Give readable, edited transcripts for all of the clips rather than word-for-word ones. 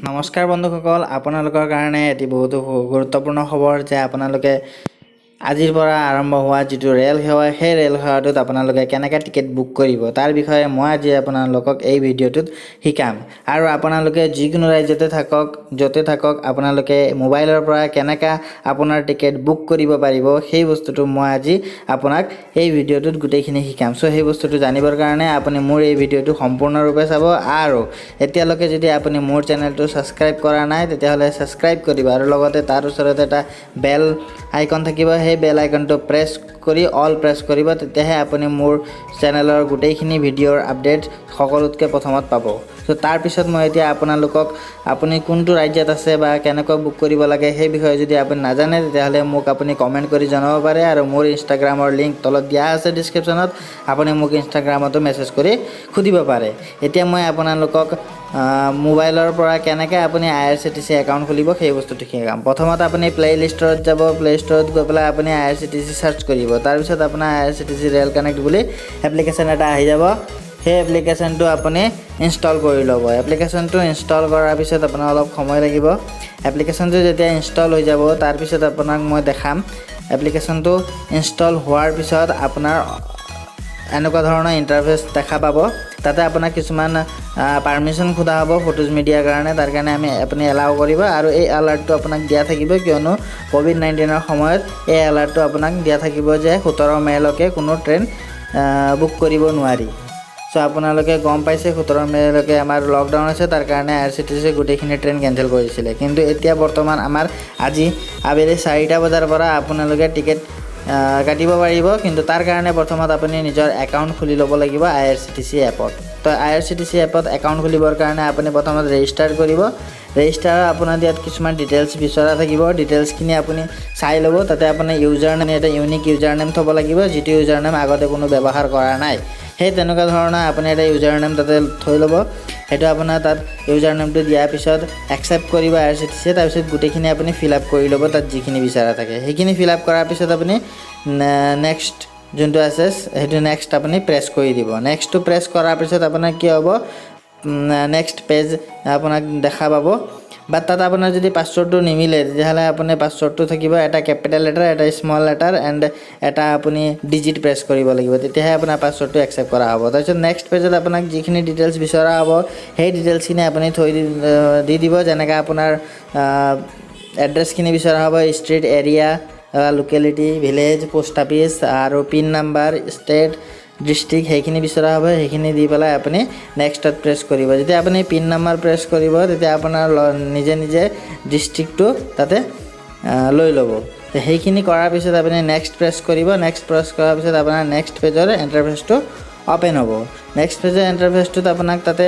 নমস্কাৰ বন্ধুসকল, আপোনালোকৰ কাৰণে এটি বহুতো গুৰুত্বপূৰ্ণ খবৰ যে আপোনালোকে আজিৰ পৰা আৰম্ভ হোৱা যিটো ৰেল সেৱা, সেই ৰেল সেৱাটোত আপোনালোকে কেনেকৈ টিকেট বুক কৰিব, তাৰ বিষয়ে মই আজি আপোনালোকক এই ভিডিঅ'টোত শিকাম। আৰু আপোনালোকে যিকোনো ৰাজ্যতে থাকক, য'তে থাকক, আপোনালোকে মোবাইলৰ পৰা কেনেকৈ আপোনাৰ টিকেট বুক কৰিব পাৰিব, সেই বস্তুটো মই আজি আপোনাক এই ভিডিঅ'টোত গোটেইখিনি শিকাম। চ' সেই বস্তুটো জানিবৰ কাৰণে আপুনি মোৰ এই ভিডিঅ'টো সম্পূৰ্ণৰূপে চাব। আৰু এতিয়ালৈকে যদি আপুনি মোৰ চেনেলটো ছাবস্ক্ৰাইব কৰা নাই, তেতিয়াহ'লে ছাবস্ক্ৰাইব কৰিব আৰু লগতে তাৰ ওচৰতে এটা বেল আইকন থাকিব, সেই বেল আইকনটো প্ৰেছ কৰি অল প্ৰেছ কৰিব। তেতিয়াহে আপুনি মোৰ চেনেলৰ গোটেইখিনি ভিডিঅ'ৰ আপডেট সকলোতকৈ প্ৰথমত পাব। চ' তাৰপিছত মই এতিয়া আপোনালোকক আপুনি কোনটো ৰাজ্যত আছে বা কেনেকৈ বুক কৰিব লাগে, সেই বিষয়ে যদি আপুনি নাজানে, তেতিয়াহ'লে মোক আপুনি কমেণ্ট কৰি জনাব পাৰে। আৰু মোৰ ইনষ্টাগ্ৰামৰ লিংক তলত দিয়া আছে ডিছক্ৰিপশ্যনত, আপুনি মোক ইনষ্টাগ্ৰামতো মেছেজ কৰি সুধিব পাৰে। এতিয়া মই আপোনালোকক মোবাইলৰ পৰা কেনেকৈ আপুনি আইআৰচিটিচি একাউণ্ট খুলিব, সেই বস্তুটো শিকাম। প্ৰথমতে আপুনি প্লে' ষ্ট'ৰত যাব। প্লে' ষ্ট'ৰত গৈ পেলাই আপুনি আইআৰচিটিচি চাৰ্চ কৰিব। তাৰপিছত আপোনাৰ আইআৰচিটিচি ৰেল কানেক্ট বুলি এপ্লিকেশ্যন এটা আহি যাব। সেই এপ্লিকেশ্যনটো আপুনি ইনষ্টল কৰি ল'ব। এপ্লিকেশ্যনটো ইনষ্টল কৰাৰ পিছত আপোনাৰ অলপ সময় লাগিব। এপ্লিকেশ্যনটো যেতিয়া ইনষ্টল হৈ যাব, তাৰপিছত আপোনাক মই দেখাম। এপ্লিকেশ্যনটো ইনষ্টল হোৱাৰ পিছত আপোনাৰ এনেকুৱা ধৰণৰ ইণ্টাৰফেচ দেখা পাব। তাতে আপোনাক কিছুমান পাৰ্মিশ্যন সোধা হ'ব ফটোজ মিডিয়াৰ কাৰণে। তাৰ কাৰণে আপুনি এলাউ কৰিব। আৰু এই এলাৰ্টটো আপোনাক দিয়া থাকিব, কিয়নো ক'ভিড-19ৰ সময়ত এই এলাৰ্টটো আপোনাক দিয়া থাকিব যে 17 মে'লৈকে কোনো ট্ৰেইন বুক কৰিব নোৱাৰি। চ' আপোনালোকে গম পাইছে, 17 মে'লৈকে আমাৰ লকডাউন আছে। তাৰ কাৰণে আইআৰচিটিচিয়ে গোটেইখিনি ট্ৰেইন কেঞ্চেল কৰিছিলে। কিন্তু এতিয়া বৰ্তমান আমাৰ আজি আবেলি 4টা বজাৰ পৰা আপোনালোকে টিকেট কাটিব পাৰিব। কিন্তু তাৰ কাৰণে প্ৰথমত আপুনি নিজৰ একাউণ্ট খুলি ল'ব লাগিব আইআৰচিটিচি এপত। তো আইআৰচিটিচি এপত একাউণ্ট খুলিবৰ কাৰণে আপুনি প্ৰথমত ৰেজিষ্টাৰ কৰিব। ৰেজিষ্টাৰ আপোনাৰ ইয়াত কিছুমান ডিটেইলছ বিচৰা থাকিব। ডিটেইলছখিনি আপুনি চাই ল'ব। তাতে আপুনি ইউজাৰ নেম, এটা ইউনিক ইউজাৰ নেম থ'ব লাগিব, যিটো ইউজাৰ নেম আগতে কোনো ব্যৱহাৰ কৰা নাই। সেই তেনেকুৱা ধৰণৰ আপুনি এটা ইউজাৰ নেম তাতে থৈ ল'ব। সেইটো আপোনাৰ তাত ইউজাৰ নেমটো দিয়াৰ পিছত একচেপ্ট কৰিব আইআৰচিটিচিয়ে। তাৰপিছত গোটেইখিনি আপুনি ফিল আপ কৰি ল'ব। তাত যিখিনি বিচৰা থাকে, সেইখিনি ফিল আপ কৰাৰ পিছত আপুনি নেক্সট যোনটো আছে, সেইটো নেক্সট আপুনি প্ৰেছ কৰি দিব। নেক্সটটো প্ৰেছ কৰাৰ পিছত আপোনাৰ কি হ'ব? নেক্সট পেজ আপোনাক দেখা পাব। বাট তাত আপোনাৰ যদি পাছৱৰ্ডটো নিমিলে, তেতিয়াহ'লে আপুনি পাছৱৰ্ডটো থাকিব এটা কেপিটেল লেটাৰ, এটা স্মল লেটাৰ এণ্ড এটা আপুনি ডিজিট প্ৰেছ কৰিব লাগিব। তেতিয়াহে আপোনাৰ পাছৱৰ্ডটো একচেপ্ট কৰা হ'ব। তাৰপিছত নেক্সট পেজত আপোনাক যিখিনি ডিটেইলছ বিচৰা হ'ব, সেই ডিটেইলছখিনি আপুনি থৈ দি দি দিব। যেনেকৈ আপোনাৰ এড্ৰেছখিনি বিচৰা হ'ব, street, area, locality, village, post office আৰু পিন নাম্বাৰ, ষ্টেট, ডিষ্ট্ৰিক্ট, সেইখিনি বিচৰা হ'ব। সেইখিনি দি পেলাই আপুনি নেক্সটত প্ৰেছ কৰিব। যেতিয়া আপুনি পিন নাম্বাৰ প্ৰেছ কৰিব, তেতিয়া আপোনাৰ নিজে নিজে ডিষ্ট্ৰিক্টটো তাতে লৈ ল'ব। সেইখিনি কৰাৰ পিছত আপুনি নেক্সট প্ৰেছ কৰিব। নেক্সট প্ৰেছ কৰাৰ পিছত আপোনাৰ নেক্সট পেজৰ ইণ্টাৰফেচটো অ'পেন হ'ব। নেক্সট পেজৰ ইণ্টাৰফেচটোত আপোনাক তাতে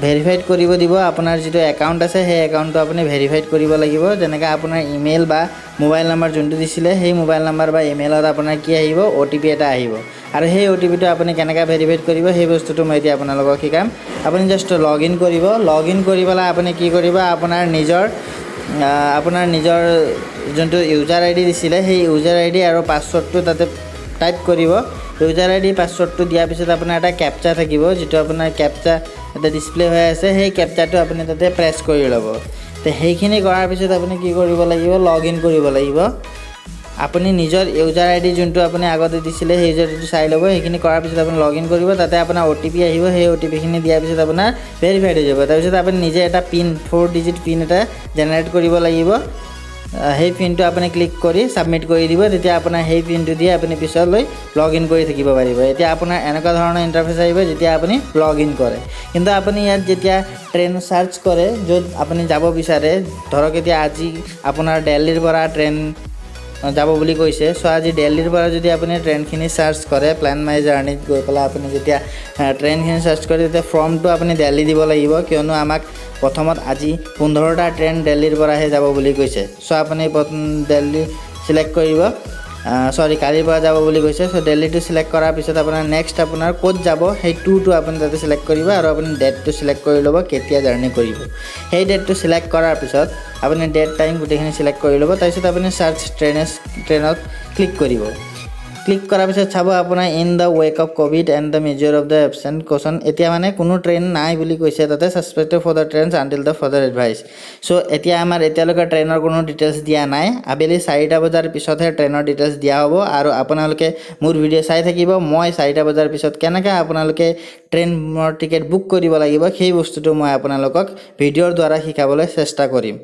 ভেৰিফাইড কৰিব দিব। আপোনাৰ যিটো একাউণ্ট আছে, সেই একাউণ্টটো আপুনি ভেৰিফাইড কৰিব লাগিব। যেনেকৈ আপোনাৰ ইমেইল বা মোবাইল নাম্বাৰ যোনটো দিছিলে, সেই মোবাইল নাম্বাৰ বা ইমেইলত আপোনাৰ কি আহিব? অ'টিপি এটা আহিব। আৰু সেই অ'টিপিটো আপুনি কেনেকৈ ভেৰিফাইড কৰিব, সেই বস্তুটো মই এতিয়া আপোনালোকক শিকাম। আপুনি জাষ্ট লগ ইন কৰিব। লগ ইন কৰি পেলাই আপুনি কি কৰিব? আপোনাৰ নিজৰ যোনটো ইউজাৰ আইডি দিছিলে, সেই ইউজাৰ আইডি আৰু পাছৱৰ্ডটো তাতে টাইপ কৰিব। ইউজাৰ আইডি, পাছৱৰ্ডটো দিয়াৰ পিছত আপোনাৰ এটা কেপচা থাকিব, যিটো আপোনাৰ কেপচা এটা ডিছপ্লে হৈ আছে, সেই কেপচাটো আপুনি তাতে প্ৰেছ কৰি ল'ব। তো সেইখিনি কৰাৰ পিছত আপুনি কি কৰিব লাগিব? লগ ইন কৰিব লাগিব। আপুনি নিজৰ ইউজাৰ আইডি যোনটো আপুনি আগতে দিছিলে, সেই ইউজাৰ আইডিটো চাই ল'ব। সেইখিনি কৰাৰ পিছত আপুনি লগ ইন কৰিব। তাতে আপোনাৰ অ'টিপি আহিব। সেই অ'টিপিখিনি দিয়াৰ পিছত আপোনাৰ ভেৰিফাইড হৈ যাব। তাৰপিছত আপুনি নিজে এটা পিন, 4 ডিজিট পিন এটা জেনেৰেট কৰিব লাগিব। সেই পিনটো আপুনি ক্লিক কৰি ছাবমিট কৰি দিব। তেতিয়া আপোনাৰ সেই পিনটো দিয়ে আপুনি পিছলৈ লগ ইন কৰি থাকিব পাৰিব। এতিয়া আপোনাৰ এনেকুৱা ধৰণৰ ইণ্টাৰফেচ আহিব যেতিয়া আপুনি লগ ইন কৰে। কিন্তু আপুনি ইয়াত যেতিয়া ট্ৰেইন চাৰ্চ কৰে, য'ত আপুনি যাব বিচাৰে, ধৰক এতিয়া আজি আপোনাৰ দেল্লীৰ পৰা ট্ৰেইন যাব বুলি কৈছে। চ' আজি দেল্লীৰ পৰা যদি আপুনি ট্ৰেইনখিনি চাৰ্চ কৰে, প্লেন মাই জাৰ্ণিত গৈ পেলাই আপুনি যেতিয়া ট্ৰেইনখিনি চাৰ্চ কৰে, তেতিয়া ফ্ৰমটো আপুনি দেল্লী দিব লাগিব, কিয়নো আমাক প্ৰথমত আজি 15টা ট্ৰেইন দেল্লীৰ পৰাহে যাব বুলি কৈছে। চ' আপুনি দেল্লী চিলেক্ট কৰিব। চৰি, কালিৰ পৰা যাব বুলি কৈছে। চ' দেল্লীটো চিলেক্ট কৰাৰ পিছত আপোনাৰ নেক্সট আপোনাৰ ক'ত যাব, সেই টুটো আপুনি তাতে চিলেক্ট কৰিব আৰু আপুনি ডেটটো চিলেক্ট কৰি ল'ব, কেতিয়া জাৰ্ণি কৰিব। সেই ডেটটো চিলেক্ট কৰাৰ পিছত আপুনি ডেট, টাইম গোটেইখিনি চিলেক্ট কৰি ল'ব। তাৰপিছত আপুনি চাৰ্চ ট্ৰেইনত ক্লিক কৰিব। ক্লিক কৰাৰ পিছত আপোনাৰ কি হ'ব? ক্লিক কৰাৰ পিছত চাব আপোনাৰ "In the wake of Covid and the measure of the absolute caution", এতিয়া মানে কোনো ট্ৰেইন নাই বুলি কৈছে তাতে, "suspended for the trains until the further advice"। So এতিয়া আমাৰ এতিয়ালৈকে ট্ৰেইনৰ কোনো ডিটেইলছ দিয়া নাই। আবেলি 4টা বজাৰ পিছতহে ট্ৰেইনৰ ডিটেইলছ দিয়া হ'ব আৰু আপোনালোকে মোৰ ভিডিঅ' চাই থাকিব। মই 4টা বজাৰ পিছত কেনেকৈ আপোনালোকে ট্ৰেইনৰ টিকেট বুক কৰিব লাগিব, সেই বস্তুটো মই আপোনালোকক ভিডিঅ'ৰ দ্বাৰা শিকাবলৈ চেষ্টা কৰিম।